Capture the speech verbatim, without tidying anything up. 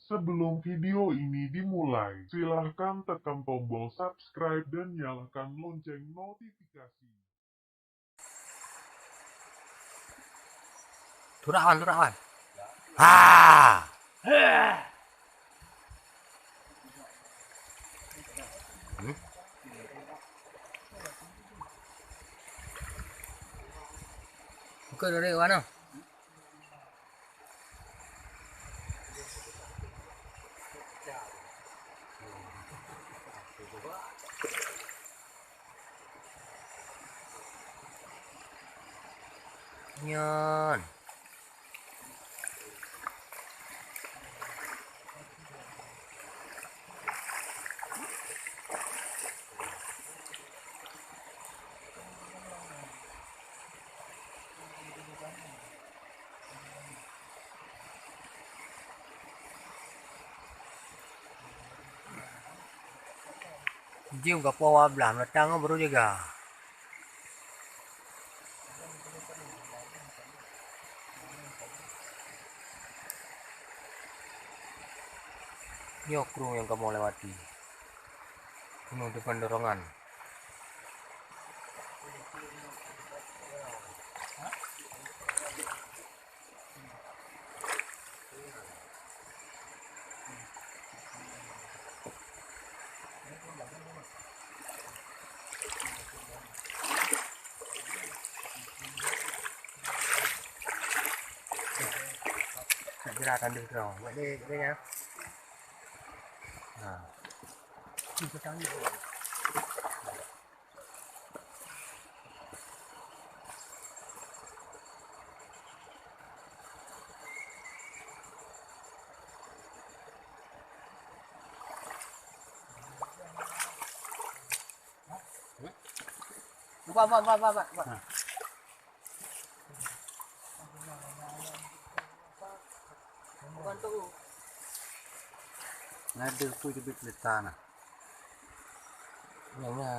Sebelum video ini dimulai, silahkan tekan tombol subscribe dan nyalakan lonceng notifikasi. Turakan, turakan. Ha! Hmm? Buka dari mana? Nyan. Jeuem ka poh dua blaih, meulatang baru jaga. Nyoe krueng nyang kamoe lewati. Penuh dengan dorongan. Nak gerak tandu keudroe. Buat dia, buat dia, ya. Ha. Ba, ba, ba, ba, ba, ba. Ha. Ada tu jebit letak nah. Yang